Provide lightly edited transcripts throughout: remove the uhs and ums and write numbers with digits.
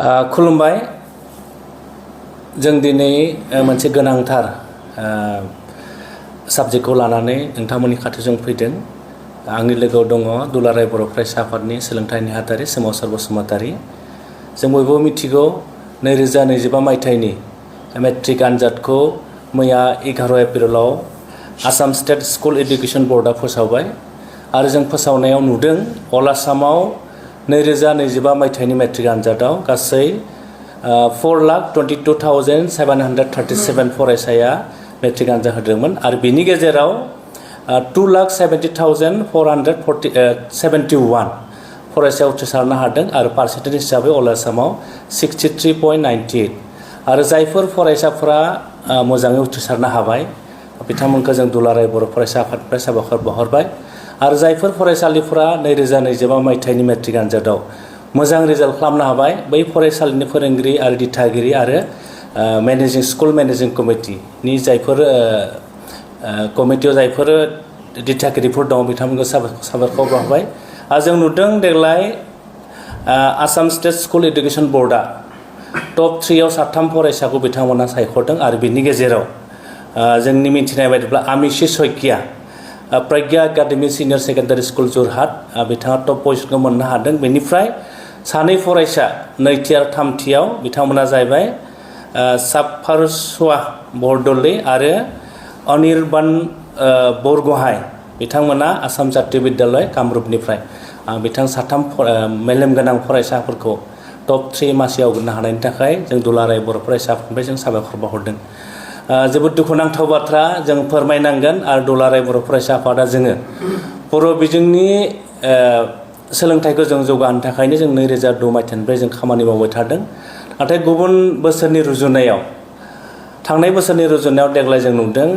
खुलुमबाय जों दिनै मोनसे गोनांथार साबजेक्टखौ लानानै नोंथांमोननि खाथियाव फैदों। आंनि लोगोआव दङ दुलाराय बर' फरायसा आफादनि सोलोंथाइ नेहाथारि सोमावसार बसुमतारी। जों बयबो मिथिगौ 2025 मायथाइनि मेट्रिक आनजादखौ मैया 11 एप्रिलाव आसाम स्टेट स्कुल एडुकेशन बोर्डआ फोसावबाय आरो जों फोसावनायाव नुदों अल आसामाव 2025 मायथाइनि मेट्रिक आनजादाव गासै 4,22,737 फरायसाया मेट्रिक आनजाद होदोंमोन आरो बेनि गेजेराव 2,70,471 फरायसाया उथ्रिसारनो हादों आरो पार्सेन्टेज हिसाबै अल आसामाव 63.98 आरो जायफोर फरायसाफोरा मोजाङै उथ्रिसारनो हाबाय बिथांमोनखौ जों दुलाराय बर' फरायसा आफादनिफ्राय साबायखर बावहरबाय आरो जायफोर फरायसालिफोरा 2025 मायथाइनि मेट्रिक आनजादाव मोजां रिजाल्ट खालामनो हाबाय बै फरायसालिनि फोरोंगिरि आरो दिथागिरि आरो स्कुल मेनेजिं कमिटिनि जायफोर कमिटियाव जायफोर दिथागिरिफोर दं बिथांमोनखौ साबायखर बावबाय आरो जों नुदों देग्लाय आसाम स्टेट स्कुल एडुकेशन बोर्डआ टप 3 आव 3 फरायसाखौ बिथांमोना सायख'दों आरो बिनि गेजेराव जोंनि मिथिनाय बायदिब्ला Amishi Saikia Pragya academy senior secondary school Jorhat बिथाङा टप पजिशनखौ मोननो हादों। बेनिफ्राय सानै फरायसा नैथि आरो थामथियाव बिथांमोना जाहैबाय साफारसुवा बरदलै आरो अनिर्बान बरगहाय बिथांमोना आसाम जातीय बिद्यालय कामरुपनिफ्राय बिथां 3 मेलेमगोनां फरायसाफोरखौ टप 3 मासियाव आवग्रिनो हानायनि थाखाय जों दुलाराय बर' फरायसा आफादनिफ्राय जों साबायखर बावहरदों। जोबोद दुखुनांथाव बाथ्रा जों फोरमायनांगोन आरो दुलाराय बर' फरायसा आफादा जोङो बर' बिजोंनि सोलोंथाइखौ जों जौगाहोनो थाखायनो जों 2006 मायथाइनिफ्राय जों खामानि मावबाय थादों। नाथाय गुबुन बोसोरनि रुजुनायाव थांनाय बोसोरनि रुजुनायाव देग्लाय जों नुदों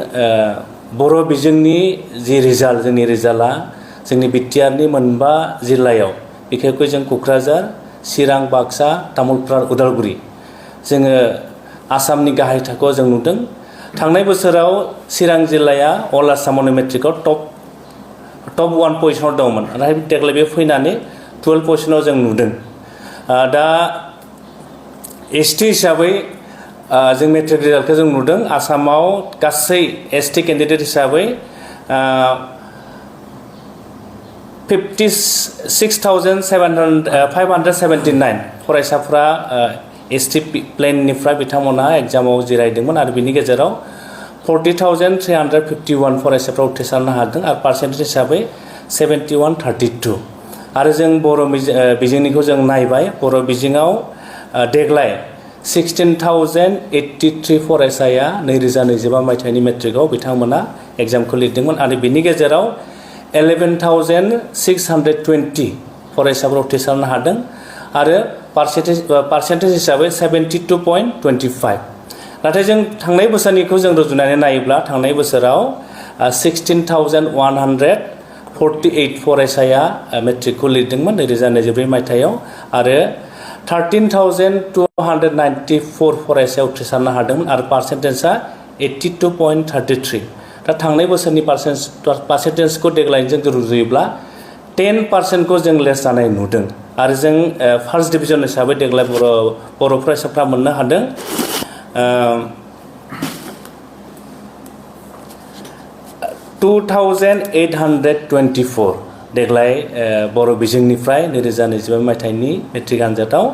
बर' बिजोंनि जि रिजाल्ट जोंनि रिजाल्टआ जोंनि बिटिआरनि 5 जिल्लायाव बिखेखै जों क'क्राझार चिरां बाक्सा तामुलपुर उदालगुरि जोङो आसामनि गाहाय थाखोआव जों नुदों। थांनाय बोसोराव चिरां जिल्लाया अल आसामावनो मेट्रिकआव टप 1 पजिशनाव दंमोन नाथाय देग्लाय बे फैनानै 12 पजिशनाव जों नुदों। दा एसटि हिसाबै जों मेट्रिक रिजाल्टखौ जों नुदों आसामाव गासै एसटि केन्डिडेट हिसाबै 56,579 फरायसाफ्रा एसटि प्लेननिफ्राय बिथांमोना एग्जामाव जिरायदोंमोन आरो बिनि गेजेराव 40,351 फरायसाफ्रा उथ्रिसारनो हादों आरो पार्सेन्टेज हिसाबै 71.32 आरो जों बर' बिजोंनिखौ जों नायबाय बर' बिजोङाव देग्लाय 16,083 फरायसाया 2025 मायथाइनि मेट्रिकआव बिथांमोना एग्जामखौ लिरदोंमोन आरो बिनि गेजेराव 11,620 फरायसाफ्रा उथ्रिसारनो हादों आरो पार्सेन्टेज हिसाबै 72.25 नाथाय जों थांनाय बोसोरनिखौ जों रुजुनानै नायोब्ला थांनाय बोसोराव 16,148 फरायसाया मेट्रिकखौ लिरदोंमोन 2024 मायथाइयाव आरो 13,294 फरायसाया उथ्रिसारनो हादोंमोन आरो पार्सेन्टेजआ 82.33 दा थांनाय बोसोरनि पार्सेन्टेजखौ देग्लायजों रुजुयोब्ला 10% जों लेस जानाय नुदों आरो जों फार्स्ट डिभिजन हिसाबै देग्लाय बर' फरायसाफ्रा मोननो हादों 2,824 देग्लाय बर' बिजोंनिफ्राय 2025 मायथाइनि मेट्रिक आनजादाव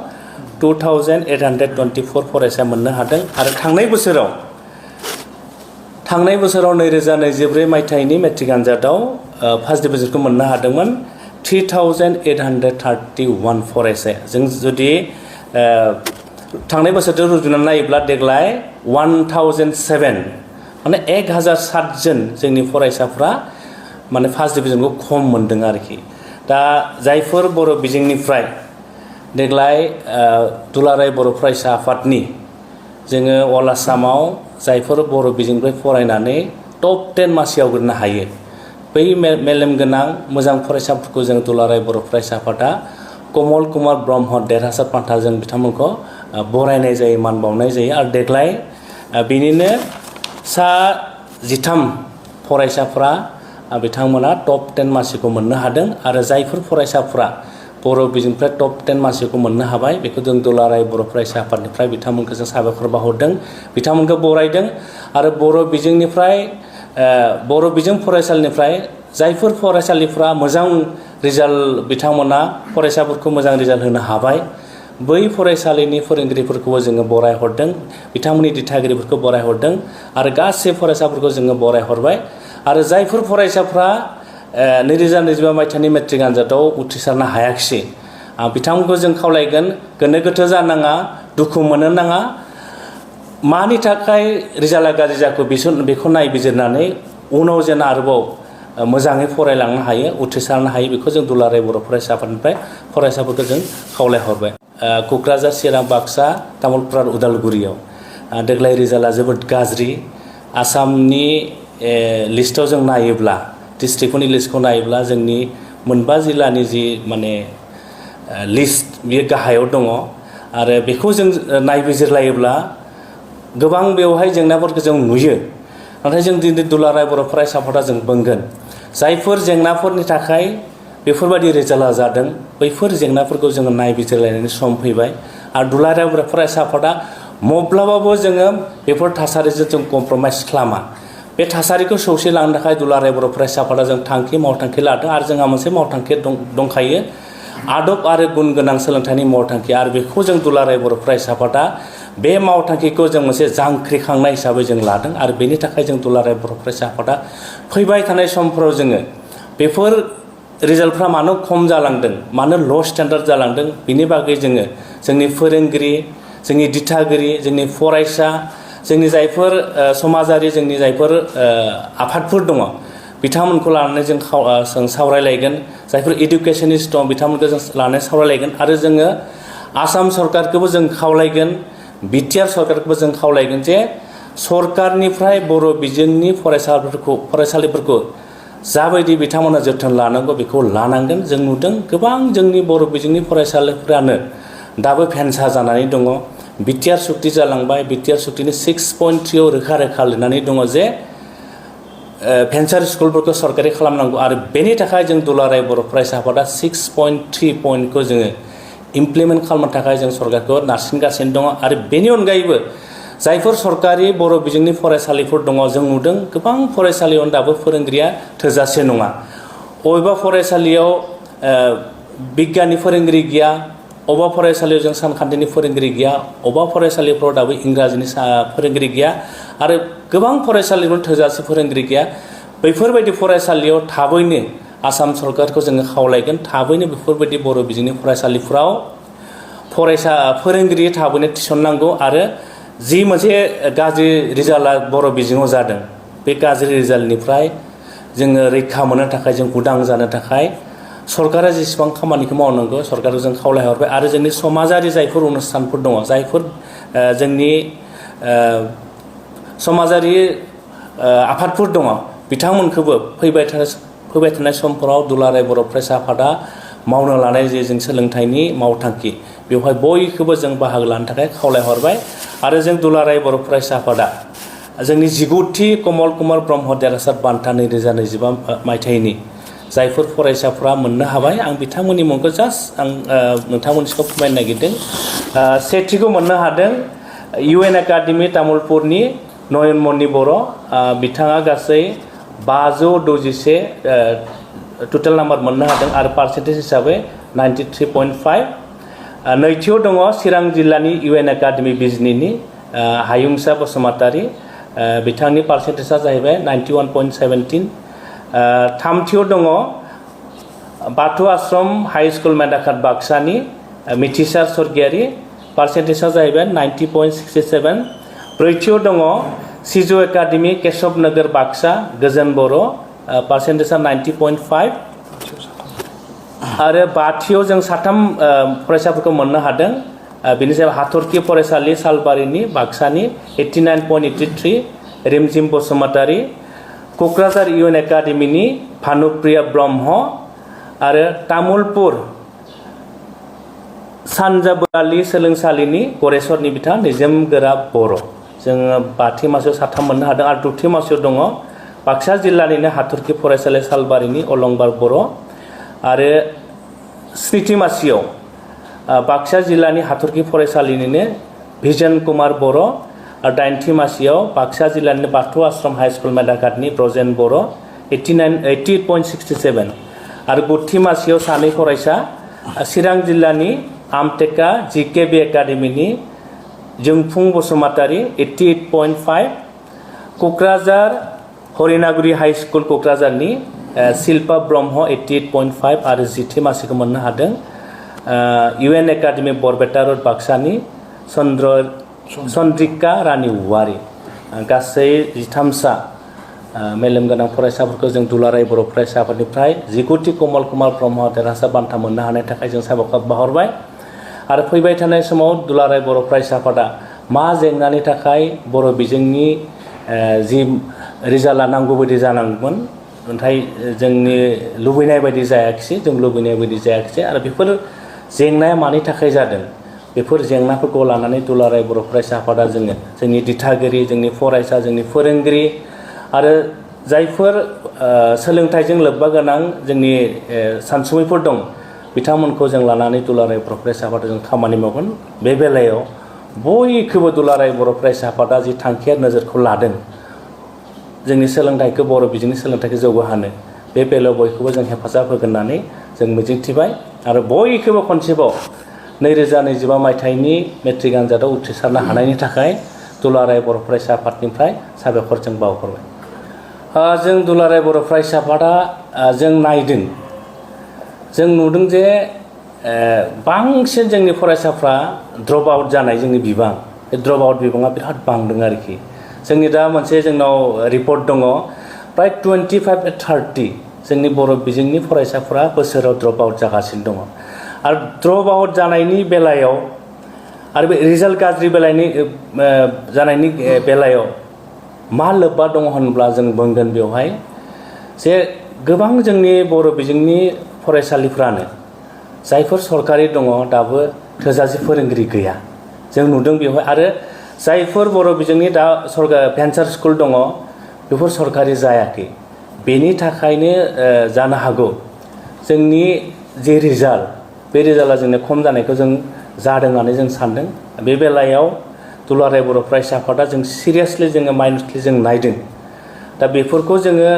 2,824 फरायसा मोननो हादों आरो थांनाय बोसोराव 2024 मायथाइनि मेट्रिक आनजादाव फार्स्ट डिभिजनखौ मोननो हादोंमोन 3,831 फरायसाया जों जुदि थांनाय बोसोरजों रुजुनानै नायोब्ला देग्लाय 1,007 माने 1,007 जन जोंनि फरायसाफ्रा माने फार्स्ट डिभिजनखौ खम मोनदों आरोखि। दा जायफोर बर' बिजोंनिफ्राय देग्लाय दुलाराय बर' फरायसा आफादनि जोङो अल आसामाव जायफोर बर' बिजोंनिफ्राय फरायनानै टप 10 मासियाव आवग्रिनो हायो बै मेलेमगोनां मोजां फरायसाफोरखौ जों दुलाराय बर' फरायसा आफादा कमल कुमार ब्रह्म देरहासार बान्थाजों बिथांमोनखौ बरायनाय जायो मान बावनाय जायो आरो देग्लाय बिनिनो 13 फरायसाफ्रा बिथांमोना टप 10 मासिखौ मोननो हादों आरो जायफोर फरायसाफ्रा बर' बिजोंनिफ्राय टप 10 मानसिखौ मोननो हाबाय बेखौ जों दुलाराय बर' फरायसा आफादनिफ्राय बिथांमोनखौ जों साबायखर बावहरदों बिथांमोनखौ बरायदों आरो बर' बिजों फरायसालिनिफ्राय जायफोर फरायसालिफ्रा मोजां रिजाल्ट बिथांमोना फरायसाफोरखौ मोजां रिजाल्ट होनो हाबाय बै फरायसालिनि फोरोंगिरिफोरखौबो जोङो बरायहरदों बिथांमोननि दिथागिरिफोरखौ बरायहरदों आरो गासै फरायसाफोरखौ जोङो बरायहरबाय आरो जायफोर फरायसाफ्रा 2025 मायथाइनि मेट्रिक आनजादाव उथ्रिसारनो हायाखिसै बिथांमोनखौ जों खावलायगोन गोनो गोथो जानाङा दुखु मोननो नाङा मानि थाखाय रिजाल्टआ गाज्रि जाखो बेखौ नायबिजिरनानै उनाव जेन आरोबाव मोजाङै फरायलांनो हायो उथ्रिसारनो हायो बेखौ जों दुलाराय बर' फरायसा आफादनिफ्राय फरायसाफोरखौ जों खावलायहरबाय क'क्राझार चिरां बाक्सा तामुलपुर उदालगुरियाव देग्लाय रिजाल्टआ जोबोद गाज्रि आसामनि लिस्टआव जों नायोब्ला डिस्ट्रिक्टफोरनि लिस्टखौ नायोब्ला जोंनि मोनबा जिल्लानि जि माने लिस्ट बेयो गाहायाव दङ आरो बेखौ जों नायबिजिरलायोब्ला गोबां बेवहाय जेंनाफोरखौ जों नुयो नाथाय जों दिनै दुलाराय बर' फरायसा आफादा जों बुंगोन जायफोर जेंनाफोरनि थाखाय बेफोरबायदि रिजाल्टआ जादों बैफोर जेंनाफोरखौ जोङो नायबिजिरलायनायनि सम फैबाय आरो दुलाराय बर' फरायसा आफादा माब्लाबाबो जोङो बेफोर थासारिजों जों कमप्रमाइस खालामा बे थासारिखौ सौसिलांनो थाखाय दुलाराय बर' फरायसा आफादा जों मावथांखि लादों आरो जोंहा मोनसे मावथांखि दंखायो आदब आरो गुन गोनां सोलोंथाइनि मावथांखि आरो बेखौ जों दुलाराय बर' फरायसा आफादा बे मावथांखिखौ जों मोनसे जांख्रिखांनाय हिसाबै जों लादों आरो बेनि थाखाय जों दुलाराय बर' फरायसा आफादा फैबाय थानाय समफोराव जोङो बेफोर रिजाल्टफ्रा मानो खम जालांदों मानो ल' स्टेन्डार्ड जालांदों बिनि बागै जोङो जोंनि फोरोंगिरि जोंनि दिथागिरि जोंनि फरायसा जोंनि जायफोर समाजारि जोंनि जायफोर आफादफोर दङ बिथांमोनखौ लानानै जों सावरायलायगोन जायफोर इडुकेसनिस्ट दं बिथांमोनखौ जों लानानै सावरायलायगोन आरो जोङो आसाम सरकारखौबो जों खावलायगोन बिटिआर सरकारखौबो जों खावलायगोन जे सरकारनिफ्राय बर' बिजोंनि फरायसालिफोरखौ जाबायदि बिथांमोना जोथोन लानांगौ बेखौ लानांगोन जों नुदों गोबां जोंनि बर' बिजोंनि फरायसालिफोरानो दाबो फेनसा जानानै दङ बिटिआर सुक्ति जालांबाय बिटिआर सुक्तिनि 6.3 रोखा रोखा लिरनानै दङ जे भेन्सार स्कुलफोरखौ सरकारि खालामनांगौ आरो बेनि थाखाय जों दुलाराय बर' फरायसा आफादा 6.3 पइन्टखौ जोङो इमप्लिमेन्ट खालामनो थाखाय जों सरकारखौ नारसिनगासिनो दङ आरो बेनि अनगायैबो जायफोर सरकारि बर' बिजोंनि फरायसालिफोर दङ जों नुदों गोबां फरायसालियाव दाबो फोरोंगिरिया थोजासे नङा बबेबा फरायसालियाव बिगियाननि फोरोंगिरि गैया अबेबा फरायसालियाव जों सानखान्थिनि फोरोंगिरि गैया अबेबा फरायसालिफ्राव दाबो इंराजिनि फोरोंगिरि गैया आरो गोबां फरायसालिफोराव थोजासे फोरोंगिरि गैया बैफोरबायदि फरायसालियाव थाबैनो आसाम सरकारखौ जोङो खावलायगोन थाबैनो बेफोरबायदि बर' बिजोंनि फरायसालिफ्राव फोरोंगिरि थाबैनो थिसननांगौ आरो जि मोनसे गाज्रि रिजाल्टआ बर' बिजोङाव जादों बे गाज्रि रिजाल्टनिफ्राय जोङो रैखा मोननो थाखाय जों उदां जानो थाखाय सरकारा जेसेबां खामानिखौ मावनांगौ सरकारखौ जों खावलायहरबाय आरो जोंनि समाजारि जायफोर अनुष्ठानफोर दङ जायफोर जोंनि समाजारि आफादफोर दङ बिथांमोनखौबो फैबाय थानाय समफोराव दुलाराय बर' फरायसा आफादा मावनो लानाय जे जों सोलोंथाइनि मावथांखि बेवहाय बयखौबो जों बाहागो लानो थाखाय खावलायहरबाय आरो जों दुलाराय बर' फरायसा आफादा जोंनि 19थि कमल कुमार ब्रह्म देरहासार बान्था 2025 मायथाइनि जायफोर फरायसाफ्रा मोननो हाबाय आं बिथांमोननि मुंखौ जास्ट आं नोंथांमोननिखौ फोरमायनो नागिरदों सेथिखौ मोननो हादों UN एकाडेमि तामुलपुरनि नयनमणि बर' बिथाङा गासै 561 टटेल नाम्बार मोननो हादों आरो पार्सेन्टेज हिसाबै 93.5 नैथियाव दङ चिरां जिल्लानि UN एकाडेमि बिजनीनि हायुंसा बसुमतारी बिथांनि पार्सेन्टेजआ जाहैबाय 91.17 थामथियाव दङ बाथौ आश्रम हाई स्कुल मेदाखात बाक्सानि मिथिसार स्वर्गियारि पार्सेन्टेजआ जाहैबाय 90.67 ब्रैथियाव दङ सिजु एकाडेमि केशव नगर बाक्सा गोजोन बर' पार्सेन्टेजआ 90.5 आरो बाथियाव जों साथाम फरायसाफोरखौ मोननो हादों बेनि सायाव हाथरखि फरायसालि सालबारिनि बाक्सानि 89.83 रिमजिम बसुमतारी क'क्राझार UN एकाडेमिनि भानुप्रिया ब्रह्म आरो तामुलपुर सानजाबोरालि सोलोंसालिनि गरेस्वरनि बिथां निजोम गोरा बर' जोङो बाथि मासियाव साथाम मोननो हादों आरो दथि मासियाव दङ बाक्सा जिल्लानिनो हाथरखि फरायसालि सालबारिनि अलंबार बर' आरो स्निथि मासियाव बाक्सा जिल्लानि हाथरखि फरायसालिनिनो भिजन कुमार बर' आरो 9थि मासियाव बाक्सा जिल्लानि बाथौ आश्रम हाइ स्कुल मेदाघाटनि ब्रजेन बर' 88.67 आरो 9थि मासियाव सानै फरायसा चिरां जिल्लानि आमटेका जिकेबि एकाडेमिनि जोंफुं बसुमतारी 88.5 क'क्राझार हरिनागुरि हाइ स्कुल क'क्राझारनि शिल्पा ब्रह्म 88.5 आरो 10थि मासिखौ मोननो हादों UN एकाडेमि बरपेटा रोड बाक्सानि चन्द्रिका रानी औवारी गासै 13सा मेलेम गोनां फरायसाफोरखौ जों दुलाराय बर' फरायसा आफादनिफ्राय 19थि कमल कुमार ब्रह्म देरहासार बान्था मोननो हानायनि थाखाय जों साबायखर बावहरबाय आरो फैबाय थानाय समाव दुलाराय बर' फरायसा आफादा मा जेंनानि थाखाय बर' बिजोंनि जि रिजाल्टआ नांगौ बायदि जानांगौमोन नाथाय जोंनि लुबैनाय बायदि जायाखिसै जों लुबैनाय बायदि जायाखिसै आरो बेफोर जेंनाया मानि थाखाय जादों बेफोर जेंनाफोरखौ लानानै दुलाराय बर' फरायसा आफादा जोंनि दिथागिरि जोंनि फरायसा जोंनि फोरोंगिरि आरो जायफोर सोलोंथाइजों लोब्बा गोनां जोंनि सानसुमैफोर दं बिथांमोनखौ जों लानानै दुलाराय बर' फरायसा आफादा जों खामानि मावगोन बे बेलायाव बयखौबो दुलाराय बर' फरायसा आफादा जि थांखिया नोजोरखौ लादों जोंनि सोलोंथाइखौ बर' बिजोंनि सोलोंथाइखौ जौगाहोनो बे बेलायाव बयखौबो जों हेफाजाब होगोन होननानै जों मिजिंथिबाय आरो बयखौबो खनसेबाव 2025 मायथाइनि मेट्रिक आनजादाव उथ्रिसारनो हानायनि थाखाय दुलाराय बर' फरायसा आफादनिफ्राय साबायखर जों बावहरबाय जों दुलाराय बर' फरायसा आफादा जों नायदों जों नुदों जे बांसिन जोंनि फरायसाफ्रा ड्रप आउट जानाय जोंनि बिबां बे ड्रप आउट बिबाङा बिराद बांदों आरोखि जोंनि दा मोनसे जोंनाव रिपर्ट दङ प्राय 25-30 जोंनि बर' बिजोंनि फरायसाफोरा बोसोराव ड्रप आउट जागासिनो दङ आरो ड्रप आउट जानायनि बेलायाव आरो बे रिजाल्ट गाज्रि जानायनि बेलायाव मा लोब्बा दङ होनब्ला जों बुंगोन बेवहाय जे गोबां जोंनि बर' बिजोंनि फरायसालिफ्रानो जायफोर सरकारि दङ दाबो थोजासे फोरोंगिरि गैया जों नुदों बेवहाय आरो जायफोर बर' बिजोंनि दा भेन्सार स्कुल दङ बेफोर सरकारि जायाखै बेनि थाखायनो जानो हागौ जोंनि जे रिजाल्ट बे रिजाल्टआ जोंनो खम जानायखौ जों जादों होननानै जों सानदों बे बेलायाव दुलाराय बर' फरायसा आफादा जों सिरियासलि जोङो माइन्डलि जों नायदों दा बेफोरखौ जोङो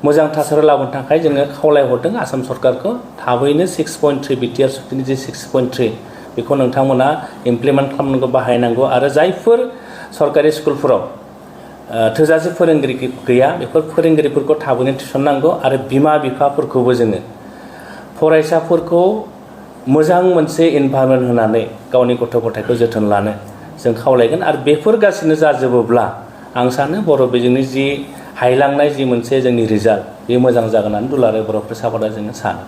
मोजां थासारियाव लाबोनो थाखाय जोङो खावलायहरदों आसाम सरकारखौ थाबैनो 6.3 बिटिआर सुक्तिनि जे 6.3 बेखौ नोंथांमोना इमप्लिमेन्ट खालामनांगौ बाहायनांगौ आरो जायफोर सरकारि स्कुलफोराव थोजासे फोरोंगिरि गैया बेफोर फोरोंगिरिफोरखौ थाबैनो थिसननांगौ आरो बिमा बिफाफोरखौबो जोङो फरायसाफोरखौ मोजां मोनसे इनभाइरनमेन्ट होनानै गावनि गथ' गथायखौ जोथोन लानो जों खावलायगोन आरो बेफोर गासिनो जाजोबोब्ला आं सानो बर' बिजोंनि जि हायलांनाय जि मोनसे जोंनि रिजाल्ट बे मोजां जागोन होननानै दुलाराय बर' फरायसा आफादा जोङो सानो